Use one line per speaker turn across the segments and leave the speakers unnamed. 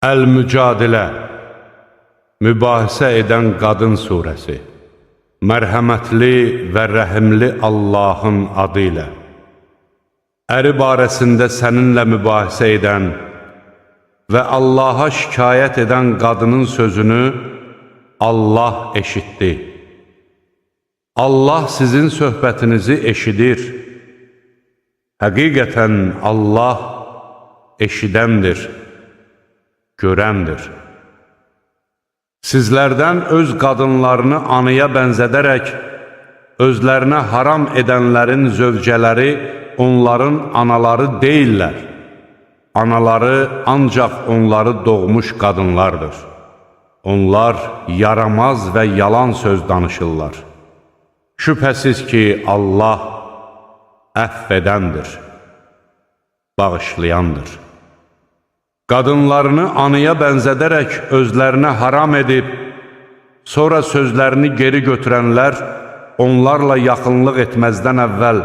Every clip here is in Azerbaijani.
Əl-Mücadilə, Mübahisə edən qadın surəsi. Mərhəmətli və rəhimli Allahın adı ilə. Əri barəsində səninlə mübahisə edən və Allaha şikayət edən qadının sözünü Allah eşitdi. Allah sizin söhbətinizi eşidir. Həqiqətən Allah eşidəndir, görəndir. Sizlərdən öz qadınlarını anıya bənzədərək, özlərinə haram edənlərin zövcələri onların anaları deyillər. Anaları ancaq onları doğmuş qadınlardır. Onlar yaramaz və yalan söz danışırlar. Şübhəsiz ki, Allah əfv edəndir, bağışlayandır. Qadınlarını anıya bənzədərək özlərinə haram edib, sonra sözlərini geri götürənlər onlarla yaxınlıq etməzdən əvvəl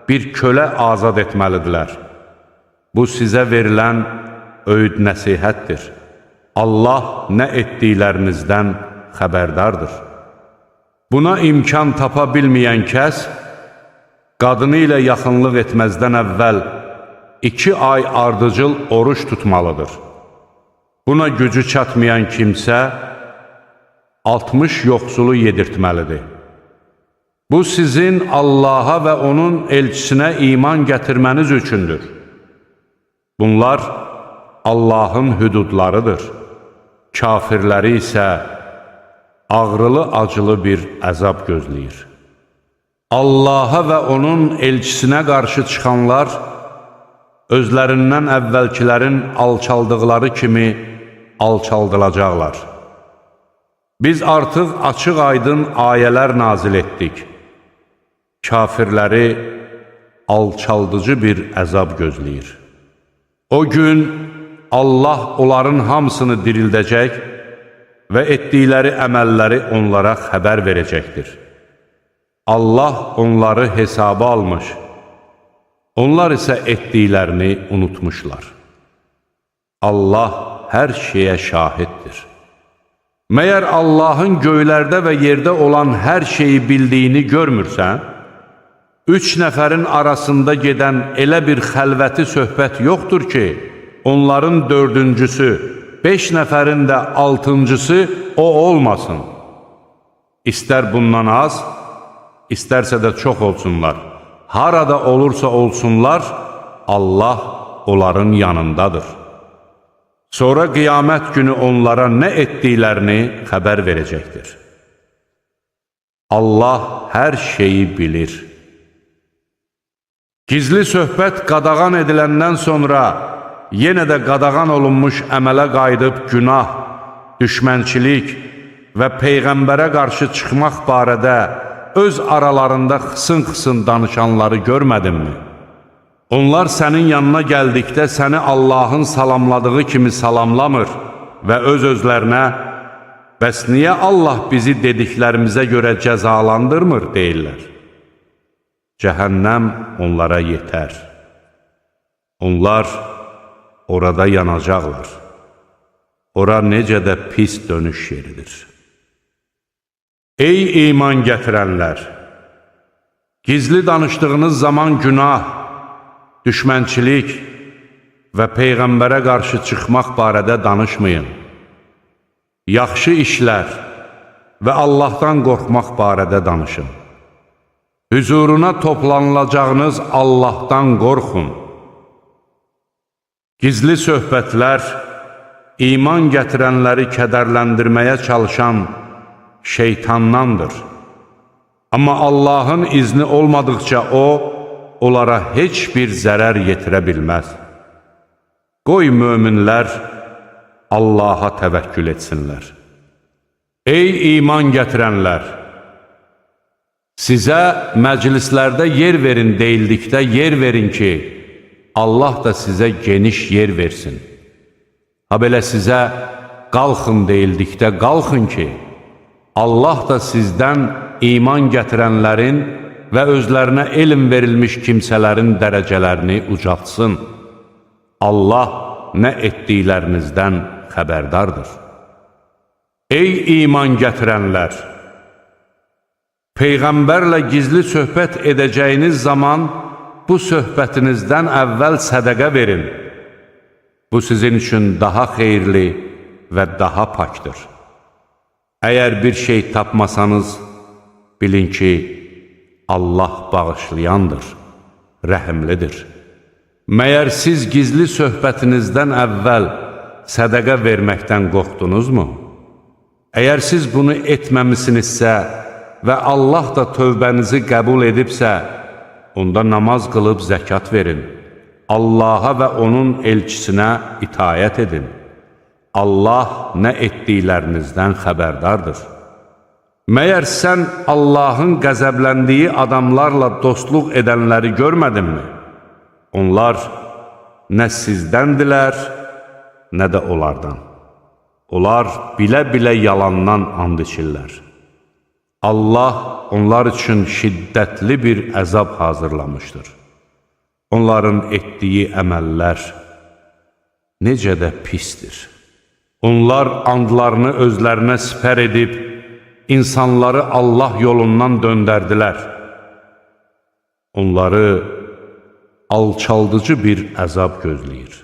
bir kölə azad etməlidirlər. Bu sizə verilən öyüd nəsihətdir. Allah nə etdiklərinizdən xəbərdardır. Buna imkan tapa bilməyən kəs, qadını ilə yaxınlıq etməzdən əvvəl 2 ay ardıcıl oruç tutmalıdır. Buna gücü çatmayan kimsə 60 yoxsulu yedirtməlidir. Bu sizin Allaha və onun elçisinə iman gətirməniz üçündür. Bunlar Allahın hüdudlarıdır. Kafirləri isə ağrılı-acılı bir əzab gözləyir. Allaha və onun elçisinə qarşı çıxanlar, özlərindən əvvəlkilərin alçaldıqları kimi alçaldılacaqlar. Biz artıq açıq-aydın ayələr nazil etdik. Kafirləri alçaldıcı bir əzab gözləyir. O gün Allah onların hamısını dirildəcək və etdikləri əməlləri onlara xəbər verəcəkdir. Allah onları hesaba almış, onlar isə etdiklərini unutmuşlar. Allah hər şeyə şahiddir. Məyər Allahın göylərdə və yerdə olan hər şeyi bildiyini görmürsən? 3 nəfərin arasında gedən elə bir xəlvəti söhbət yoxdur ki, onların 4-cüsü, 5 nəfərin də 6-cısı o olmasın. İstər bundan az, istərsə də çox olsunlar. Harada olursa olsunlar, Allah onların yanındadır. Sonra qiyamət günü onlara nə etdiklərini xəbər verəcəkdir. Allah hər şeyi bilir. Gizli söhbət qadağan ediləndən sonra yenə də qadağan olunmuş əmələ qayıdıb günah, düşmənçilik və Peyğəmbərə qarşı çıxmaq barədə öz aralarında xısın-xısın danışanları görmədinmi? Onlar sənin yanına gəldikdə səni Allahın salamladığı kimi salamlamır və öz-özlərinə bəs niyə Allah bizi dediklərimizə görə cəzalandırmır deyirlər. Cəhənnəm onlara yetər. Onlar orada yanacaqlar. Ora necə də pis dönüş yeridir. Ey iman gətirənlər! Gizli danışdığınız zaman günah, düşmənçilik və Peyğəmbərə qarşı çıxmaq barədə danışmayın. Yaxşı işlər və Allahdan qorxmaq barədə danışın. Hüzuruna toplanılacağınız Allahdan qorxun. Gizli söhbətlər, iman gətirənləri kədərləndirməyə çalışan şeytandandır. Amma Allahın izni olmadıqca o, onlara heç bir zərər yetirə bilməz. Qoy möminlər Allaha təvəkkül etsinlər. Ey iman gətirənlər! Sizə məclislərdə yer verin deyildikdə yer verin ki, Allah da sizə geniş yer versin. Ha belə sizə qalxın deyildikdə qalxın ki, Allah da sizdən iman gətirənlərin və özlərinə elm verilmiş kimsələrin dərəcələrini ucaltsın. Allah nə etdiklərinizdən xəbərdardır. Ey iman gətirənlər! Peyğəmbərlə gizli söhbət edəcəyiniz zaman bu söhbətinizdən əvvəl sədəqə verin. Bu sizin üçün daha xeyirli və daha pakdır. Əgər bir şey tapmasanız, bilin ki, Allah bağışlayandır, rəhimlidir. Məyər siz gizli söhbətinizdən əvvəl sədəqə verməkdən qorxdunuzmu? Əgər siz bunu etməmisinizsə və Allah da tövbənizi qəbul edibsə, onda namaz qılıb zəkat verin. Allaha və onun elçisinə itaət edin. Allah nə etdiklərinizdən xəbərdardır. Məyər sən Allahın qəzəbləndiyi adamlarla dostluq edənləri görmədinmi? Onlar nə sizdəndilər, nə də onlardan. Onlar bilə-bilə yalandan and içirlər. Allah onlar üçün şiddətli bir əzab hazırlamışdır. Onların etdiyi əməllər necə də pisdir. Onlar andlarını özlərinə sipər edib, insanları Allah yolundan döndərdilər. Onları alçaldıcı bir əzab gözləyir.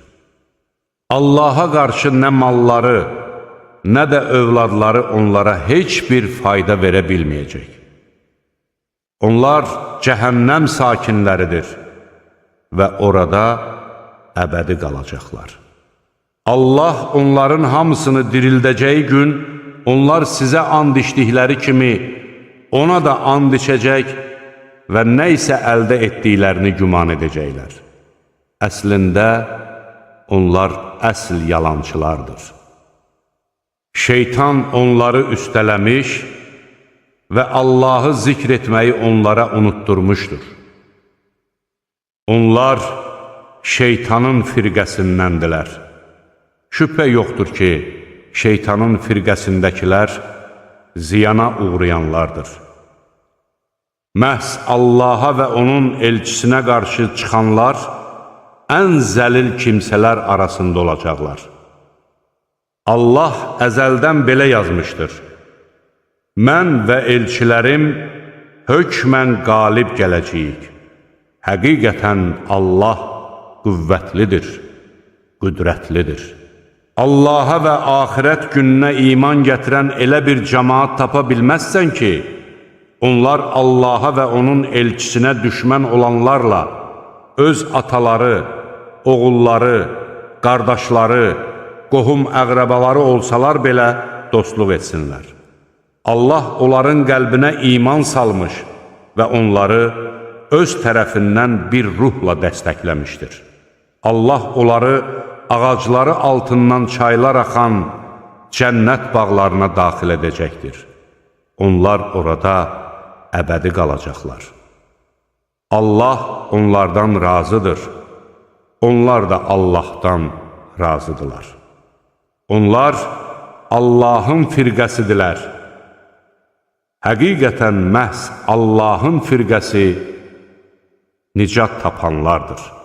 Allaha qarşı nə malları, nə də övladları onlara heç bir fayda verə bilməyəcək. Onlar cəhənnəm sakinləridir və orada əbədi qalacaqlar. Allah onların hamısını dirildəcəyi gün, onlar sizə and içdikləri kimi ona da and içəcək və nə isə əldə etdiklərini güman edəcəklər. Əslində, onlar əsl yalançılardır. Şeytan onları üstələmiş və Allahı zikr etməyi onlara unutturmuşdur. Onlar şeytanın firqəsindəndilər. Şübhə yoxdur ki, şeytanın firqəsindəkilər ziyana uğrayanlardır. Məhz Allaha və onun elçisinə qarşı çıxanlar ən zəlil kimsələr arasında olacaqlar. Allah əzəldən belə yazmışdır. Mən və elçilərim hökmən qalib gələcəyik. Həqiqətən Allah qüvvətlidir, qüdrətlidir. Allaha və axirət gününə iman gətirən elə bir cəmaat tapa bilməzsən ki, onlar Allaha və onun elçisinə düşmən olanlarla öz ataları, oğulları, qardaşları, qohum əqrəbaları olsalar belə dostluq etsinlər. Allah onların qəlbinə iman salmış və onları öz tərəfindən bir ruhla dəstəkləmişdir. Allah onları ağacları altından çaylar axan cənnət bağlarına daxil edəcəkdir. Onlar orada əbədi qalacaqlar. Allah onlardan razıdır. Onlar da Allahdan razıdırlar. Onlar Allahın firqəsidirlər. Həqiqətən məhz Allahın firqəsi nicat tapanlardır.